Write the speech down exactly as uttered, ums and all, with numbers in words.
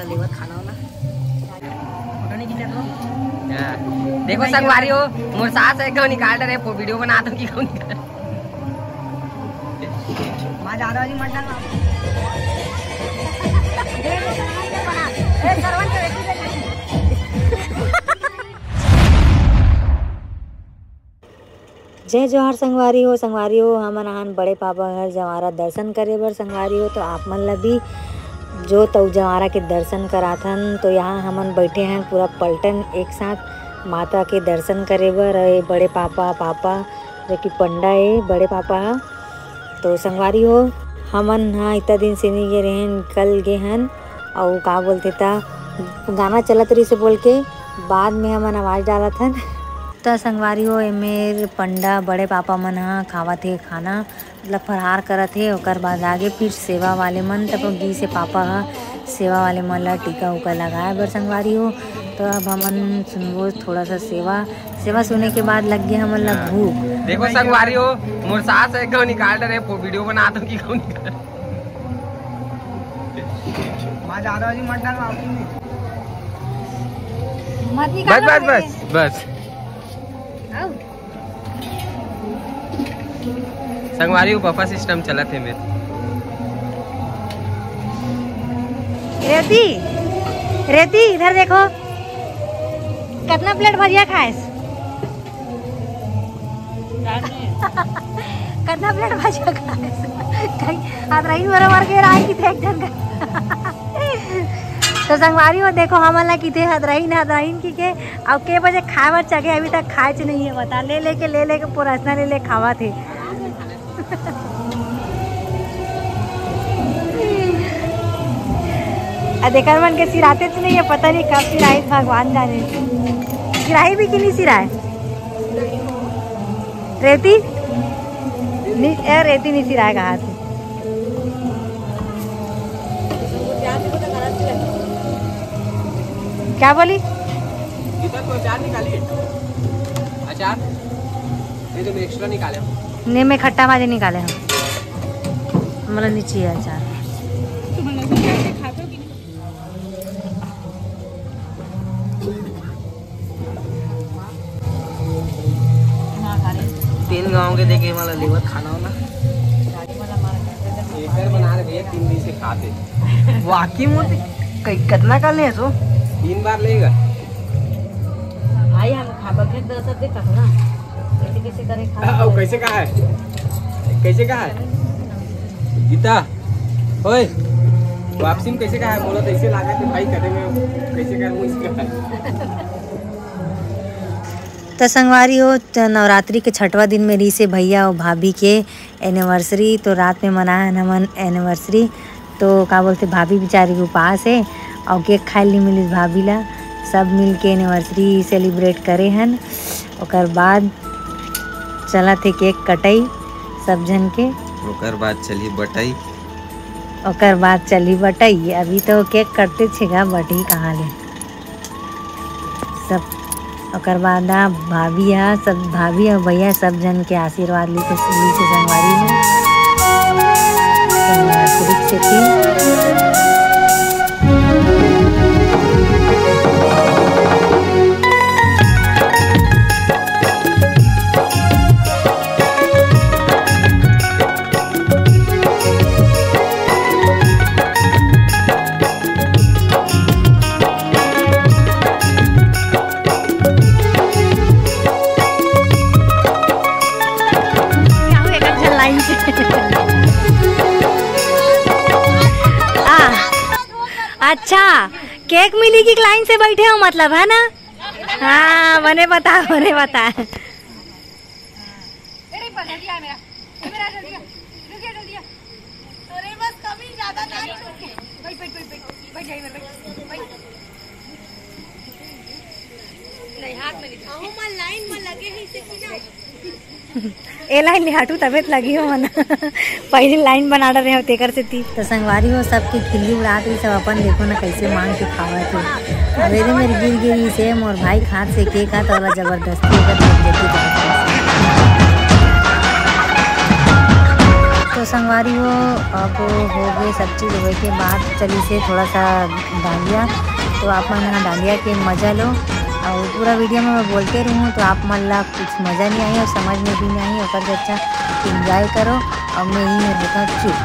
लेवत खाना वाला। फोटो नहीं खींचा तो? हाँ। देखो संगवारी हो, मोर सास एक निकाल रहे, वो वीडियो बना दो कि कौन निकाल। माँ ज्यादा वाली मत डालना। ए, सरवन के बेटी देखा। जय जोहार संगवारी हो। संगवारी हो, हमन आहन बड़े पापा घर जंवारा दर्शन करे बर संगवारी हो। तो आप मन ला भी जो तऊ जंवारा के दर्शन कराथन, तो यहाँ हमन बैठे हैं पूरा पलटन एक साथ माता के दर्शन करे बर। और ये बड़े पापा, पापा जो कि पंडा है बड़े पापा हा। तो संगवारी हो, हमन हा इतना दिन से नहीं गे रहेन, कल गे हन। अउ का बोलथे ता गाना चलत रही से बोल के बाद में हमन आवाज डालत हन। त संगवारी हो, एमेर पंडा बड़े पापा मन ह खावत हे खाना, मतलब फरहार करत हे। ओकर बाद आगे फिर सेवा वाले मन तब गी से पापा ह सेवा वाले मन ला टीका उका लगाए बर संगवारी हो। तो अब हमन सुनबो थोड़ा सा सेवा। सेवा सुने के बाद लग गया हमन ला भूख। देखो संगवारी हो, मोर सास एक निकाल रहे, वो वीडियो बना दो कि कौन निकाल। माँ ज्यादा वाली मत डाल, आपकी नहीं। मत बस, निकालो बस, मेरे। बस, बस। आओ। संगवारी हो, बफा सिस्टम चलत हे मेरे। रेती, रेती, इधर देखो, कितना प्लेट भजिया खाएस? कितना प्लेट भजिया खाएस? कहीं हदरहीन बरोबर के राय की देख जन का। तो संगवारी हो, देखो, हमन ला किथे हदरहीन, हदरहीन की के, अब के बजे खाए बर चघे, अभी तक खाए च नहीं है, बता, ले लेके, ले लेके, परोसना ले ले खावा थे। आ देख मन के सिराते तो नहीं है, पता नहीं कब सिराई, भगवान जाने। सिराई भी कि नहीं सिराए? रेती? नहीं, ए, रेती नहीं सिराए कहा से। क्या बोली? गीता, तू अचार निकाली? अचार? नहीं तो मैं एक्स्ट्रा निकाले हूँ। नहीं, मैं खट्टा भाजी निकाले हूँ। मतलब नीचे है अचार। तीन गांव के देखे वाला लेवत खाना वाला। एकर बना रहे भैया, तीन दिन से खाते। वाकई मोती, कई, कितना का ले सो? तीन बार लेगा। आई हम खा बखरे दस दे कतना। कैसे, कैसे करे खा? आ, कैसे कहा है? कैसे कहा है? गीता, ओए, वापसी में कैसे कहा है? बोला तो ऐसे लागा कि भाई कटे में कैसे करूँ इसका? तो संगवारी हो, त नवरात्रि के छठवां दिन में रहिसे भैया और भाभी के एनिवर्सरी। तो रात में मनाए हन हमन एनिवर्सरी। तो का बोलथे, भाभी बेचारी के उपास है और केक खाए ली मिलिस भाभी ला। सब मिल के एनिवर्सरी सेलिब्रेट करे हन। ओकर बाद चलत हे केक कटई सब झन के। ओकर बाद चली बटई। ओकर बाद चली बटई। अभी तो केक कटते छेगा, बटही कहाँ ले। सब ओकर बाद आ भाभी हा, सब भाभी और भैया सब झन के आशीर्वाद लेके सुनी के संगवारी हो। संगवारी से थी। आ, अच्छा, केक मिली की लाइन से बैठे हो, मतलब, है ना? हाँ, बने बता, बने बता। अरे, पर जल्दी आ मेरा, ए मेरा, जल्दी आ, जल्दी आ, जल्दी आ। अरे, बस कभी ज्यादा ना छूटे। बैठ, बैठ, बैठ, बैठ, बैठ जा, बैठ, बैठ। नहीं, हाथ में नहीं। अहो, मैं लाइन में लगे ही से कि ना। ए लाइन ले हटू, तबे त लगी हो मन। पहली लाइन बना रहे हो, तेकर से ती। तो संगवारी हो, सबके खिल्ली उड़ात रही, सब अपन देखो ना कैसे मांग के खावत हे। अबेरे मेर गिर गिरी से मोर भाई खात से केक हा, तो ओला जबरदस्ती ओकर जबरदस्ती। तो संगवारी हो, अब हो गए सब चीज़ होए के बाद चली से थोड़ा सा डांडिया। तो आप मन यहाँ डांडिया के मज़ा लो और पूरा वीडियो में मैं बोलते रहूँ तो आप मन ला कुछ मज़ा नहीं आई और समझ में भी नहीं आई। ओकर से अच्छा इंजॉय करो और मैं ही होता चुप।